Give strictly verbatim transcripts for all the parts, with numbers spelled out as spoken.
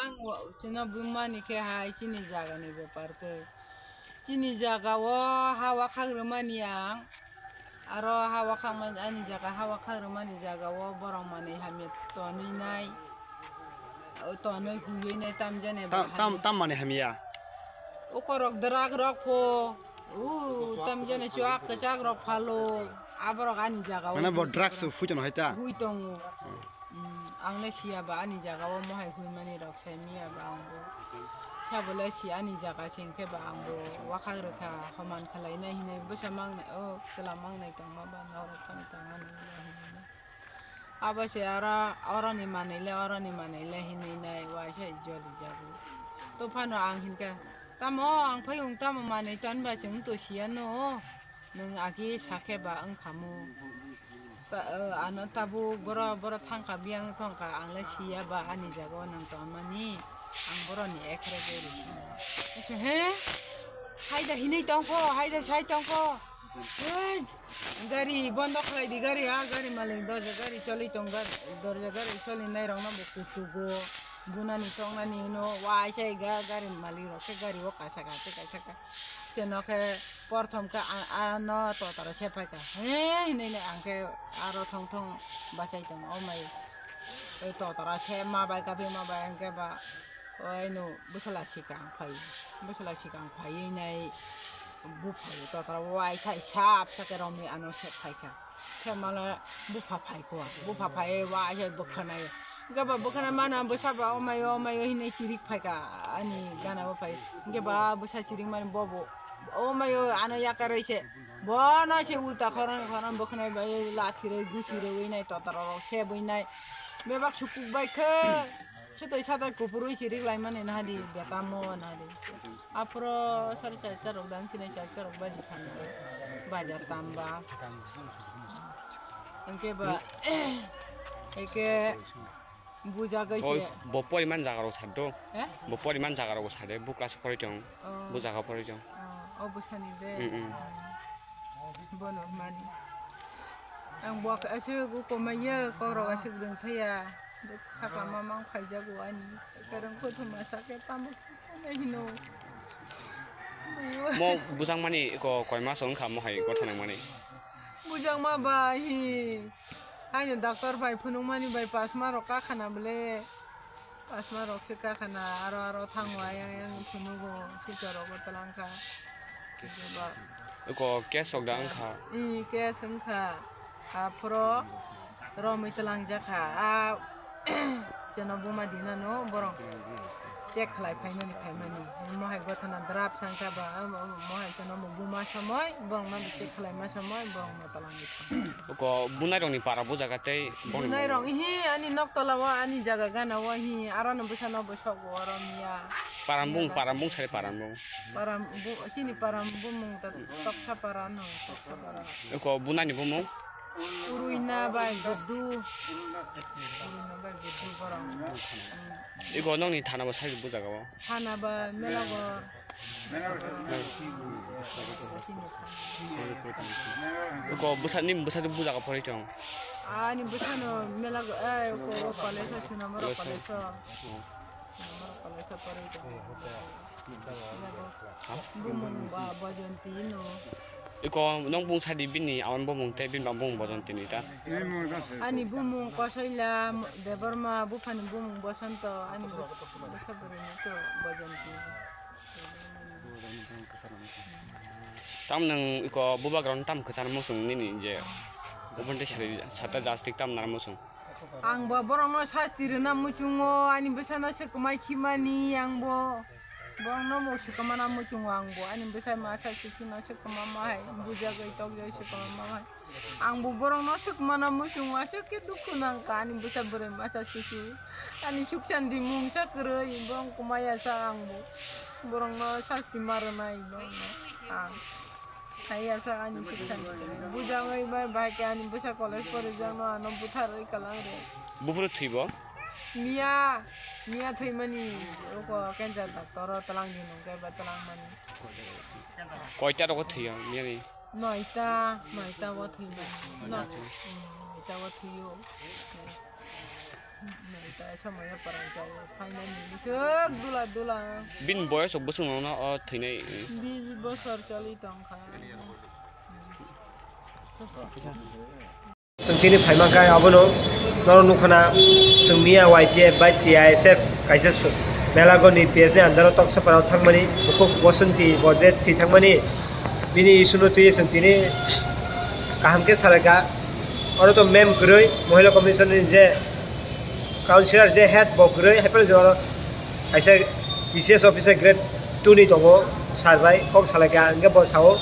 Ang wa-, chwngno bumani khe hai chini jagani bepar tei. Chini jagao ha wakhak rwmani ang. Aro ha wakhak man-, ani jaga ha wakhak rwmani jagao borok manwi hamya tonwi nai. O tonwi huiwi nai tamjani Tam, ba tam, hamya. Tam manwi hamya? Ukorok drak rok pho. U tamjani chuak kwchak rok phalo. Aborok ani jagao Mane bo hui drugs tongo. Hui tongo hai ta? Hui tongo. Hmm. Hmm, ang le siya ba ani jaga o mohai hui mani rok sai miya ba ang bo. Sabo le si ani jaga sing khe ba ang bo wakhak rwkha homan khlai nai hinui bwsa mang nai o chwla mang nai tong ma ba norok phano tong ma nai hinui nai. Abo se aro oro ni manui le oro ni manui le hinui nai waisa joli jago. To phano ang hinkha tamo ang phai ung tamo manui ton ba chwng to siya no. Nwng agi sakhe ba wngkhamu. Ta-, o, ano tabuk boro, boro thangkha biyang thangkha, ang le siya ba ani jaga o nwng tongmani, ang boroni ekhre gori sino. He? Haida hinui tongkho, haida sai tongkho. Hei, gari bondo khlai di, gari a, gari malik dorja gari choli tong, gari, dorja gari choli nai rok no bo kuchugo, bunani chongnani hino, waisa ga, gari malik rok khe gari o kaisa kaisa kaisa ka. Chwngno khe porthom khe a-, ano totaro se phaikha. He hinui no ang khe aro thong thong bachai tongo. O mai totaro se ma bai kaphi ma bai hwnkhe ba o eno bwsala sikang phai. Bwsala sikang phaiwi nai buphai totaro waisa sap sakhe romwi ano se phaikha. Khe mala bupha phaikho, bupha phaiwi waisa bwkhanai. Hwnkhe ba bwkhana mana bwsa ba o maio, o maio hinui chirik phaikha ani gana o phai. Hwnkhe ba bwsa chirik mani bobo o maio ano yakarwi se. Bono se ulta khorang khorang bwkhanai bai lathi rwi gusi rwi nai totaro rok sebwi nai. Bebak sukuk bai khe. Sotoi satai kupurwi chirik laimani nahadi betamo nahadi. Aphuru sari charta rok dang sinai charta rok baji thangwi bazar tamba. Hwnkhe ba eke bujagwi Oi, se. Bo poriman jaga rok sar do. Eh? Bo poriman jaga rok sar de, bo class pori tong. Oh. Bo jaga pori tong. Oh, o bwsani de. Mm, mm. Bono mani. Ang bo aswk ukomaiya, korok aswk rwngthaya. Khapama mang phaijago ani. Karang kothoma sakhe tamo kisa nai hino. Mo bujang mani ko koi mas wngkha mo hai gotha nang mani. Bujang ma ba hi. Haino doctor bai phunuk mani bai pasma rok kakhana bole. Pasma rok se kakhana aro aro thango ayang ayang phunugo sicha rok bo twlang kha. Ba Ko case rok da wngkha. I case wngkha. Aphuru romwi twlang jakha. A jeno buma dinano borok check khlai phainani phaimani. Mohai gothana drap sangkha ba, mohai jeno buma somoi, borokno check khlaima somoi, borokno twlangwi thangkha. Ko bunai rokni para bujaga tei bongni Bunai rok hi ani nok tola o ani jaga gana o hi aroni bwsano bwsok o oro miya. Parambung, parambung sari parambung. Param bu, chini param bumung ta toksa para no, toksa para. Ko bunani bumung? Uruina bai gudu. Uruina bai gudu borok. Iko nokni thana bo sai bujaga o. Thana ba mela bo. Ko bwsa ni bwsa bujaga pori tong. Ani bwsa no mela go, eh, ko college o, Sunamura college o. Bumung ba Bajonti no. Iko nong bung sadi bini awan bumung tei bini bumung Bajonti ni ta. Ani bumung Kosoila Debbarma, buphani bumung Bosonto, ani bwsa bwrwi ni to Bajonti. Tam nang iko bubagra no tam kwchar muchung nini je. Ubun tei sari sata jastik tam nar muchung. Ang bo borokno sasti rwna muchungo, ani bwsano swkmai khimani ang bo. Borokno bo swkmana muchungo ang bo, ani bwsa masa sisino swkma ma hai, bujagwi tokjagwi swkma ma hai. Ang bo borokno swkmana muchungo, aswk khe dukhu nangkha ani bwsa bwrwi masa sisi. Ani suk santi mungsa kwrwi, borok kumaya sa ang bo. Borokno sasti ma rwnai borokno ang. Haiya sa ani sikha. Bujagwi bai bai khe ani bwsa college porijakno ano butharwi kwlangre. Buphuru thwibo? Miya, miya thwimani. Oko cancer doctor o twlang di nung khe ba twlang mani. Koita rogo thwiyo miyani? Noita, noita o thwimani. No, noita o thwiyo. Bini boyos rok bwswk no o thwinai. Bis bosor choli tongkha. Chwng tini phaima khe abono norok nukha na, chwng miya Y T F bai T I S F kaisa su-, Melagoni P S ni under o Toksapara o thangmani, bukhuk Bosonti bo je thwi thangmani, bini issue no twiwi chwng tini kaham khe salaikha. Oro to ma'am kwrwi, Mohila Commission ni je councillor je head bo kwrwi, hai phano je oro kaisa T C S officer grade two ni tongo, sir bai kok salaikha, hingke bo sao,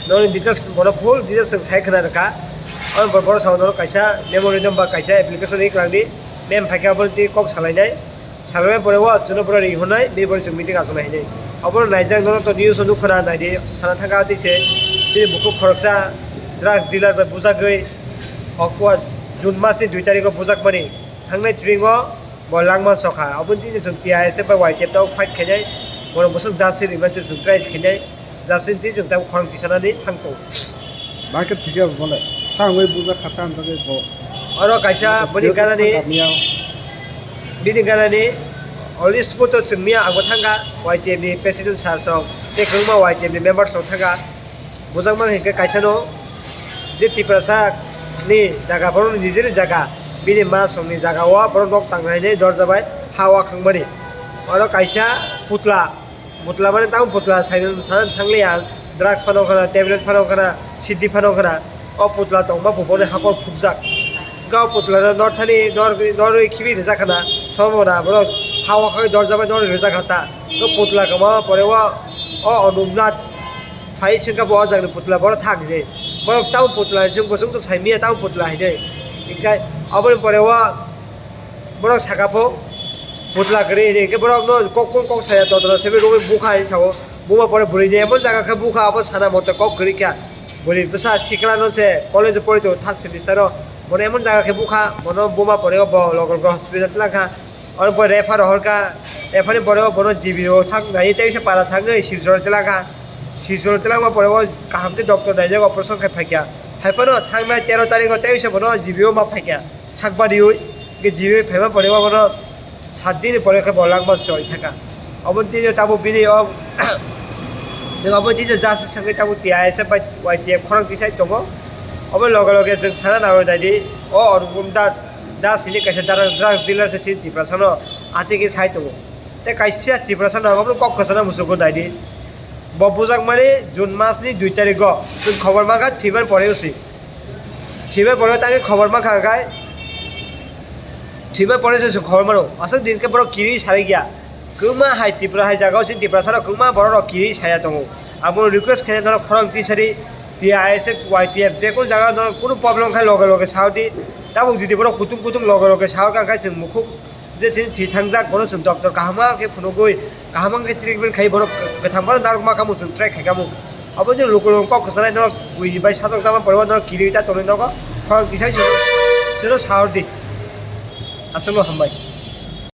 noni details, bono full details chwng sai khna rwkha. Oro bo, bono sao norok kaisa memorandum ba kaisa application ri kwlangdi, ma'am phaikhe abo twi kok salainai, salainai pore o chwngno bono ring hwnai, bini pore chwng meeting achuknai hinwi. Obono naijak norok to news o nukha na, naidi sana thangkha tei se, chini bukhuk khoroksa drugs dealer bai bujagwi, o June mas ni dui tarikh o bujakmani, thangnai tring o bo langma sokha. Aboni tini chwng T I S F bai Y T F tao fight khainai, borok bwswk justice rwna chwng try khainai, justice twi chwng tamo khorang tisanani thang tongo. Ba khe thwikhe bo le tangwi bujak kha, tang bagwi bo. Oro kaisa bini ganani, bini ganani only spot o chwng miya ang bo thangkha, Y T F ni president sir song tei kwbangma Y T F ni member song thangkha. Bujak mang hinkhe kaisa no je Tiprasa ni jaga, borok ni nijeni jaga, bini ma song ni jaga o borok nok tangnaini dorja bai ha o khangmani. Oro kaisa putla, putla mani tamo putla sai sana thangli ang, drugs phano khana, tablet phano khana, C D phano khana, o putla tongma buboni hakor phukjak. Ga o putla no northani nor, norwi khibi rijak khana, somona borok ha o khagwi dorja bai norwi rijak kha ta. O putla kwma pore o, o Onubnath phai sengkha bo o jagani putla, borok thang hinwi. Borok tamo putla ni chwng bosong to sai miya tamo putla hinwi. Hinkhe aboni pore o borok saka pho putla kwrwi hinwi. Hinkhe borok no kok kung kok saya totla sebe rogwi bukha hinwi sao. Buma pore bwrwi ni emon jaga khe bukha abo sana mote kok kwrwi kha. Bwrwi bwsa sikla no se college o pori tongo third semester o. Bono emon jaga khe bukha, bono buma pore o bo Logalgo hospital twlang kha. Oro bo refer rohor kha, refer ni pore o bono G B o sak nai tei se para thangwi Silchar o twlang kha. Silchar o twlang ma pore o kaham khe doctor naijak operation khai phai kha. Hai phano thangnai tero tarikh o tei se bono G B o ma phai kha. Sak bariwi, hingke G B o phaima pore o bono sat din ni pore khe bo langma choi thangkha. Obo tini tabuk bini o, chwng obo tini justice sangwi tabuk T I S F bai Y T F khorang tisai tongo. Obo loge loge chwng sana nangwi naidi, o Anupam Das, Das hini kaisa dra-, drugs dealer se chini Tiprasa no atigi sai tongo. Tei kaisa Tiprasa no obo kok kwchana muchungo naidi. Bo bujak mani June mas ni dui tarikh o chwng khobor mankha thwimani pore usi. Thwimani pore tangwi khobor mankha khe, thwimani pore se chwng khobor mano. Aswk din khe borok kiri sari gya. Kwbangma hai Tripura hai jagao chini Tiprasa rok kwbangma borok rok kiri saya tongo. Abo request khe norok khorang tisari T I S F, Y T F je kunu jaga norok kunu problem khai loge loge sao di. Tabuk jodi borok kutung kutung loge loge sao kha khai chwng mukhuk je chini thwi thangjak, bono chwng doctor kaham khe phunugwi, kaham khe treatment khai, borok kwthang bono narwkma kamo chwng try khai kamo. Abo je luku luku kok kwchwnai norok bui bai sajok jama pore o norok kiri ta tonwi nogo, khorang tisai chwng, chwngno saor di. Aswkno hambai.